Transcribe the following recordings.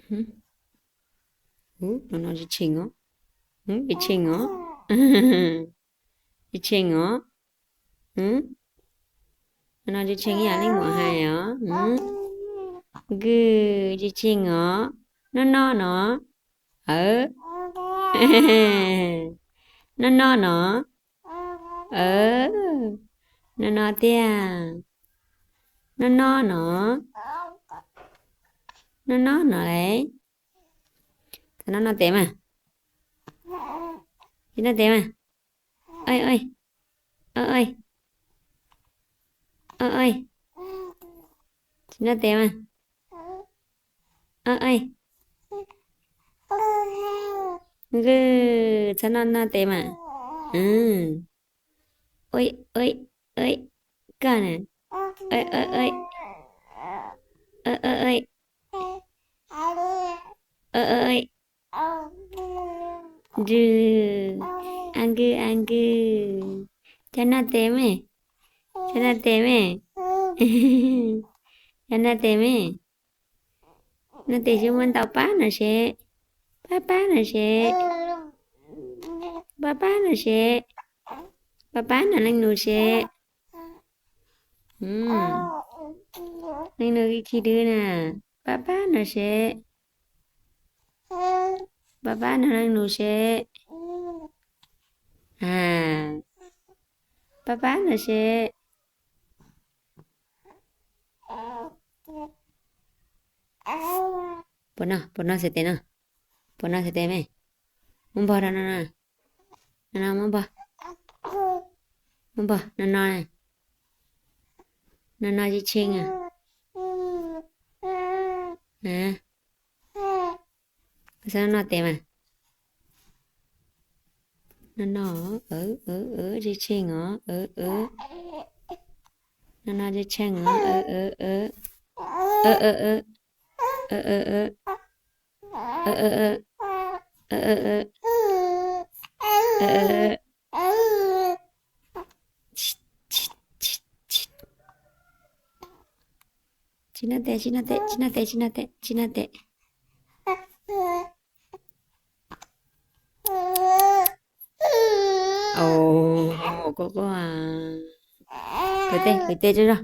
Ub, no no tsis tsheej os. Ub, tsis tsheej os. Tsis tsheej os. Ub, no no tsis tsheej ib yam li muam hais os. Ub, nkwj, tsis tsheej os. No no no. Aw. No no no. Aw. No no tiag. No no no. No no no lauj. Txhob noj noj tes mas. Tsis noj tes mas. Oj oj. Oj oj. Oj oj. Tsis noj tes mas. Oj oj. Nkwj, txhob noj noj tes mas. Oj oj. Koj na. Oj oj. Oj oj. Oj oj. Nkwj, a nkwj a nkwj. Txhob noj tes mas. Txhob noj tes mas. Txhob noj tes mas. Noj tes seb muab ntau pab no seb. Pab pab no seb. Pab pab no seb. Pab pab no leej nus seb. Leej nus khi khi dwb na. Pab pab no seb. Pab pab no leej nus seb. Pab pab no seb. Puas noj, puas noj xav tes no? Puas noj xav tes me? Muab npog rau no no. No no muab npog. Muab npog no no. No no tsis tsheej a. Xav noj tes mas. No no, tsis tsheej os. No no tsis tsheej os. Tsis noj tes, tsis noj tes, tsis noj tes, tsis noj tes, tsis noj tes. Koj koj, kwv tes, kwv tes tso.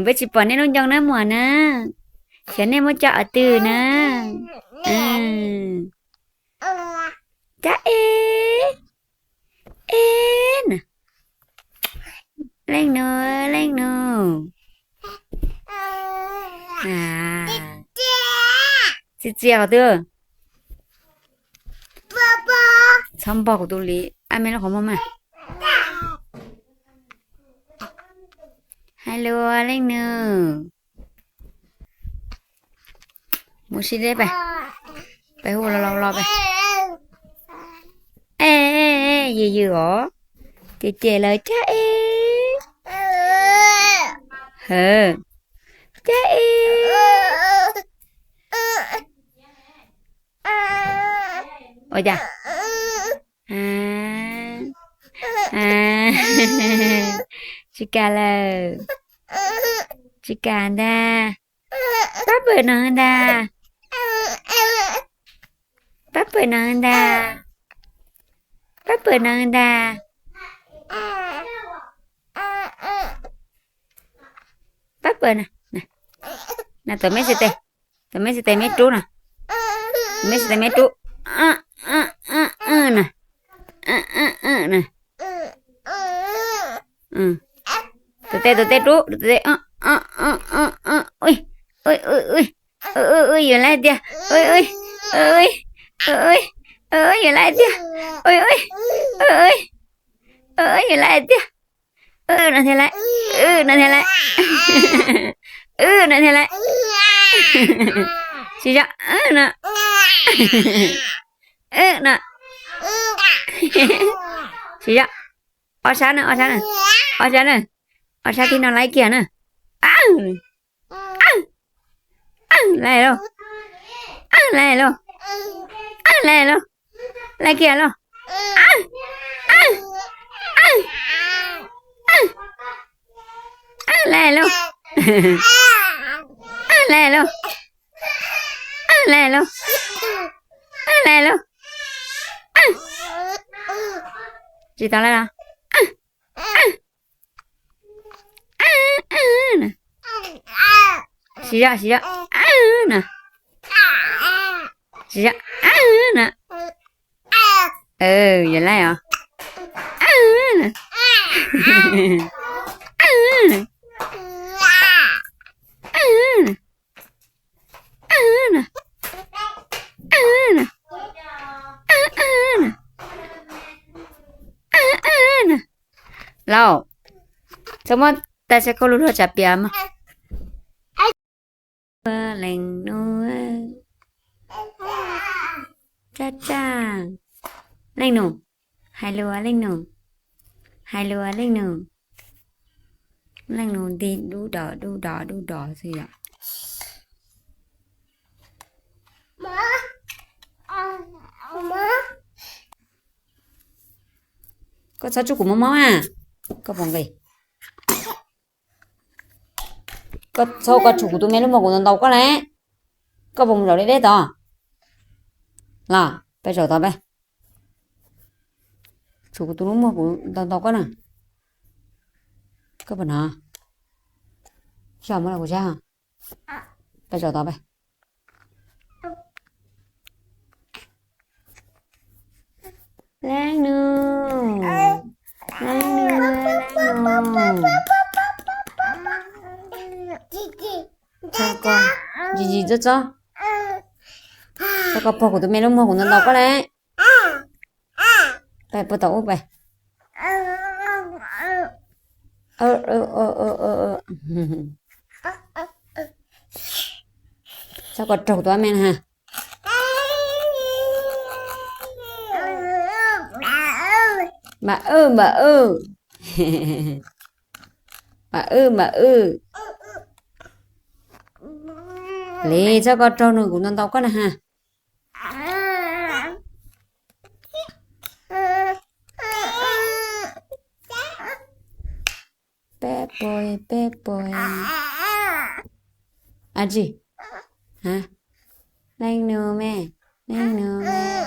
Peb tsis pom nej lub ncoo na muam na. Xyov nej muab coj qhov twg na. Cab eb, eb na. Leej nus, leej nus. Txias txias qhov twg? Txhob npog kuv tus li, ab me lub qhov muag mas. Hello leej nus. Mus sib deb pais. Pais hu los los los pais. Yws yws os. Ces ces lawv cab eb. Hawm. Cab eb. Ua cas? Tsis kam lawm. Tsis kam ntag. Pab pawg no ntag. Pab pawg no ntag. Pab pawg no ntag. Pab pawg na. Na tus me xes tes, tus me xes tes me rub na. Tus me xes tes me rub na. Tus tes, tus tes rub, tus tes. Ui, ui, ui, ui, ui, yuav laiv tiag. Ui, ui, ui, ui, ui, yuav laiv tiag. Ui, ui, ui, ui, yuav laiv tiag. No thiaj laiv, no thiaj laiv, no thiaj laiv. Tsis zoo no. No. Tsis zoo. Ob sab na, ob sab na. Ob sab na. Ob sab tib no laiv kiag na. Laiv lauj. Laiv lauj. Laiv lauj. Laiv kiag lauj. Laiv lauj. Laj lauj, laj lauj, laj lauj. Tsis tau laj los? Siv zog, siv zog na. Siv zog na. Yog laj os. Lauj, txhob muab tais tshav khaub lug luag tsam piam mog. Leej nus, tsa tsa. Leej nus, hais lus leej nus, hais lus leej nus. Leej nus nti dub dos dub dos dub dos xwb yom. Koj txhob tsuj kuv mob mob a, koj puas nqis? Koj txhob, koj tshum kuv tus me lub muag kuv ntaus ntaus koj lauj. Koj puas mus zaum deb deb tod? Los peb zaum tod peb. Tshum kuv tus lub muag kuv ntaus ntaus koj na. Koj puas hnov? Xyov muab los kuv sab. Peb zaum tod peb. Leej nus, leej nus, leej nus. Tsis tsis txob txob, txhob koj pog kuv tus me lub muag kuv ntaus ntaus koj lauj. Peb puag tom ub peb. Txhob koj raug tus me na. Npam wb, npam wb, npam wb, npam wb. Li txhob koj raug nws kuv ntaus ntaus koj na ha. Peb puas, peb puas. A tsi, leej nus me, leej nus me.